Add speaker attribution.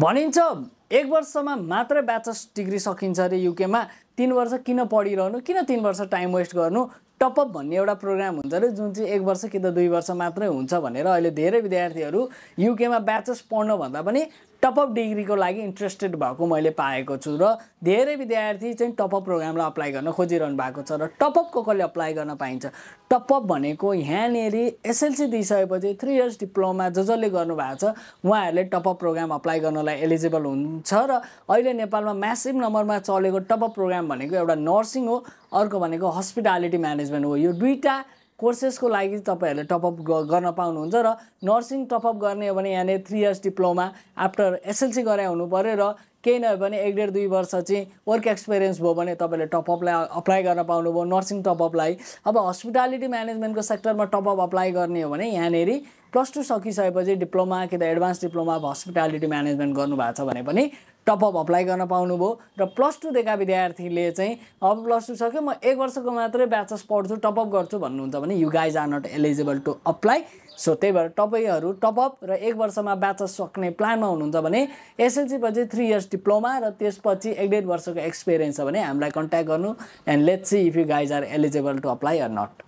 Speaker 1: भनिन्छ 1 वर्षमा मात्र ब्याचलर्स डिग्री सकिन्छ रे युकेमा 3 वर्ष किन पढिरहनु किन 3 वर्ष टाइम वेस्ट गर्नु टपअप भन्ने एउटा प्रोग्राम हुन्छ रे जुन चाहिँ 1 वर्ष कि त 2 वर्ष मात्रै हुन्छ भनेर अहिले धेरै विद्यार्थीहरू युकेमा ब्याचलर्स पढ्न भन्दा पनि टपअप डिग्रीको लागि इन्ट्रेस्टेड भएको मैले पाएको छु र धेरै विद्यार्थी चाहिँ टपअप प्रोग्रामलाई अप्लाई गर्न खोजिरहनु भएको छ र टपअपको कसले अप्लाई गर्न पाइन्छ टपअप भनेको यहाँनेरि एसएलसी दिइसकेपछि 3 इयर्स डिप्लोमा जसले गर्नु भएको छ उहाँहरूले टपअप प्रोग्राम अप्लाई गर्नलाई एलिजिबल हुन्छ र अहिले नेपालमा म्यासिभ नम्बरमा चलेको टपअप प्रोग्राम भनेको एउटा नर्सिङ हो अर्को भनेको हस्पिटालिटी म्यानेजमेन्ट हो यो दुईटा कोर्सेसको लागि तपाईहरुले टपअप गर्न पाउनुहुन्छ र नर्सिङ टपअप गर्ने हो भने यहाँले 3 इयर्स डिप्लोमा आफ्टर एसएलसी गरे हुनु पर्यो र केही नभए पनि 1.5-2 वर्ष चाहिँ वर्क एक्सपिरियन्स भयो भने तपाईले टपअपलाई अप्लाई गर्न पाउनुभयो नर्सिङ टपअपलाई। अब हस्पिटालिटी म्यानेजमेन्टको सेक्टरमा टपअप अप्लाई गर्ने हो भने यहाँनेरि +2 सकिसकेपछि डिप्लोमा कि त advance diploma of hospitality management गर्नु भएको छ भने पनि टपअप अप्लाई गर्न पाउनुभयो र +2 दिएका विद्यार्थीले चाहिँ अब +2 सक्यो म 1 वर्षको मात्रै ब्याचलर्स पढ्छु टपअप गर्छु भन्नुहुन्छ भने you guys are not eligible to apply. So त्यही भएर तपाईहरु टपअप र 1 वर्षमा ब्याचलर्स सक्ने प्लानमा हुनुहुन्छ भने एसएलसी पछि 3 इयर्स डिप्लोमा र त्यसपछि 1.5 वर्षको एक्सपिरियन्स छ भने हामीलाई कन्ट्याक्ट गर्नु and let's see if you guys are eligible to apply or not.